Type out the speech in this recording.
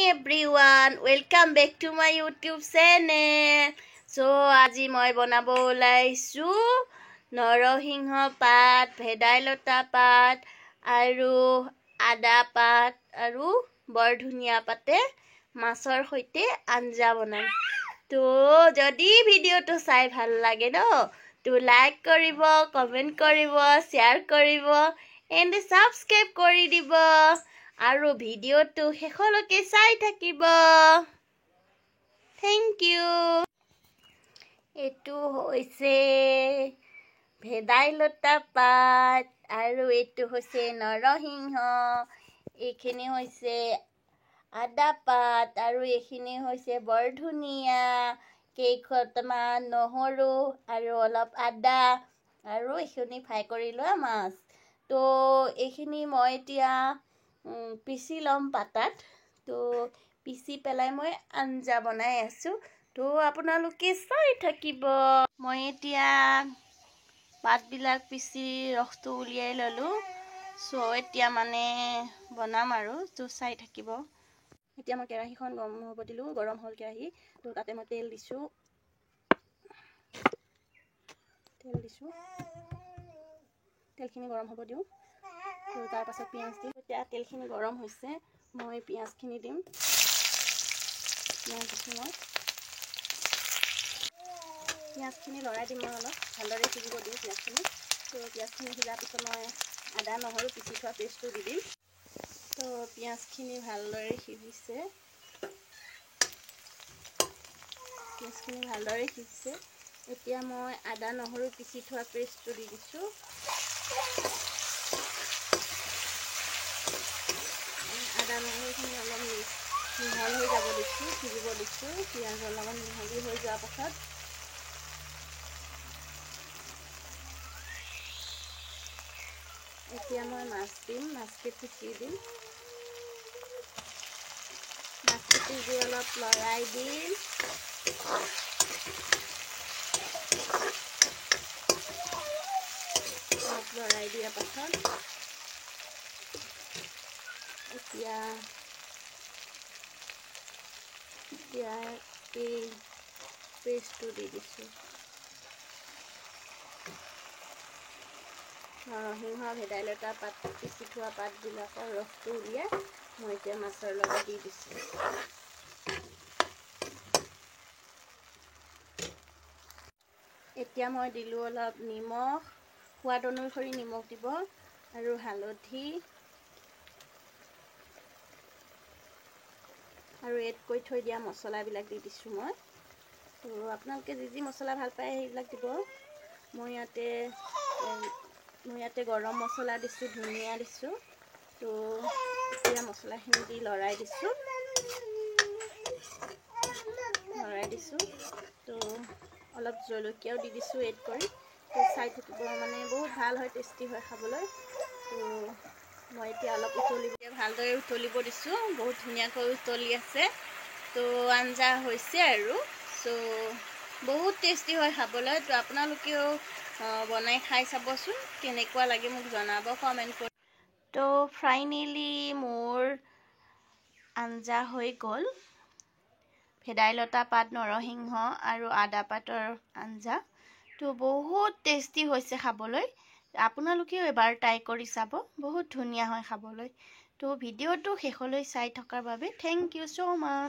Everyone, welcome back to my YouTube channel. So আজি মই বনাব ওলাইছোঁ নৰসিংহ পাত, ভেদাইলতা পাত আৰু আদা পাত আৰু বৰধনিয়া পাতে মাছৰ সৈতে আঞ্জা বনাম। তো যদি ভিডিঅ'টো চাই ভাল লাগে ন, তো লাইক কৰিব, কমেণ্ট কৰিব, শ্বেয়াৰ কৰিব এণ্ড ছাবস্ক্ৰাইব কৰি দিব আৰু ভিডিঅ'টো শেষলৈকে চাই থাকিব। Thank you. এইটো হৈছে ভেদাইলতা পাত আৰু এইটো হৈছে নৰসিংহ, এইখিনি হৈছে আদা পাত আৰু এইখিনি হৈছে বৰধনিয়া, কেইখনমান নহৰু আৰু অলপ আদা আৰু এইখিনি ফ্ৰাই কৰি লোৱা মাছ। তো এইখিনি মই এতিয়া পিচি ল'ম পাতাত। তো পিচি পেলাই মই আঞ্জা বনাই আছোঁ, তো আপোনালোকে চাই থাকিব। মই এতিয়া পাতবিলাক পিচি ৰসটো উলিয়াই ল'লোঁ। চ' এতিয়া মানে বনাম আৰু, তো চাই থাকিব। এতিয়া মই কেৰাহীখন গৰম হ'ব দিলোঁ, গৰম হ'ল কেৰাহী। তো তাতে মই তেল দিছোঁ, তেল দিছোঁ, তেলখিনি গৰম হ'ব দিওঁ। তো তাৰপাছত পিঁয়াজ দিম। এতিয়া তেলখিনি গৰম হৈছে, মই পিঁয়াজখিনি দিম। পিঁয়াজ দিছোঁ মই, পিঁয়াজখিনি লৰাই দিম মই, অলপ ভালদৰে সিজিব দিওঁ পিঁয়াজখিনি। তো পিঁয়াজখিনি সিজাৰ পিছত মই আদা নহৰু পিচি থোৱা পেষ্টটো দি দিম। তো পিঁয়াজখিনি ভালদৰে সিজিছে, পিঁয়াজখিনি ভালদৰে সিজিছে। এতিয়া মই আদা নহৰু পিচি থোৱা পেষ্টটো দি দিছোঁ। আদা নহৰুখিনি অলপ মিহল হৈ যাব দিছোঁ, সিজিব দিছোঁ। পিঁয়াজৰ লগত মিহলি হৈ যোৱাৰ পাছত এতিয়া মই মাছ দিম, মাছকে পিচি দিম। মাছ পিচি দি অলপ লৰাই দিম। অলপ লৰাই দিয়াৰ পাছত এতিয়া এতিয়া এই পেষ্টটো দি দিছোঁ। নৰসিংহ, ভেদাইলতা পাত পিচি থোৱা পাতবিলাকৰ ৰসটো উলিয়াই মই এতিয়া মাছৰ লগত দি দিছোঁ। এতিয়া মই দিলোঁ অলপ নিমখ, সোৱাদ অনুসৰি নিমখ দিব আৰু হালধি আৰু এড কৰি থৈ দিয়া মছলাবিলাক দি দিছোঁ মই। তো আপোনালোকে যি যি মছলা ভাল পায় সেইবিলাক দিব। মই ইয়াতে গৰম মছলা দিছোঁ, ধনিয়া দিছোঁ। তো এতিয়া মছলাখিনি দি লৰাই দিছোঁ, লৰাই দিছোঁ। তো অলপ জলকীয়াও দি দিছোঁ এড কৰি। তো চাই থাকিব, মানে বহুত ভাল হয়, টেষ্টি হয় খাবলৈ। তো মই এতিয়া অলপ উতলিব, ভালদৰে উতলিব দিছোঁ। বহুত ধুনীয়াকৈ উতলি আছে। তো আঞ্জা হৈছে আৰু। চ' বহুত টেষ্টি হয় খাবলৈ। তো আপোনালোকেও বনাই খাই চাবচোন, কেনেকুৱা লাগে মোক জনাব কমেণ্ট কৰি। তো ফাইনেলি মোৰ আঞ্জা হৈ গ'ল, ভেদাইলতা পাত, নৰসিংহ আৰু আদা পাতৰ আঞ্জা। তো বহুত টেষ্টি হৈছে খাবলৈ। আপোনালোকেও এবাৰ ট্ৰাই কৰি চাব, বহুত ধুনীয়া হয় খাবলৈ। তো ভিডিঅ'টো শেষলৈ চাই থকাৰ বাবে thank you so much.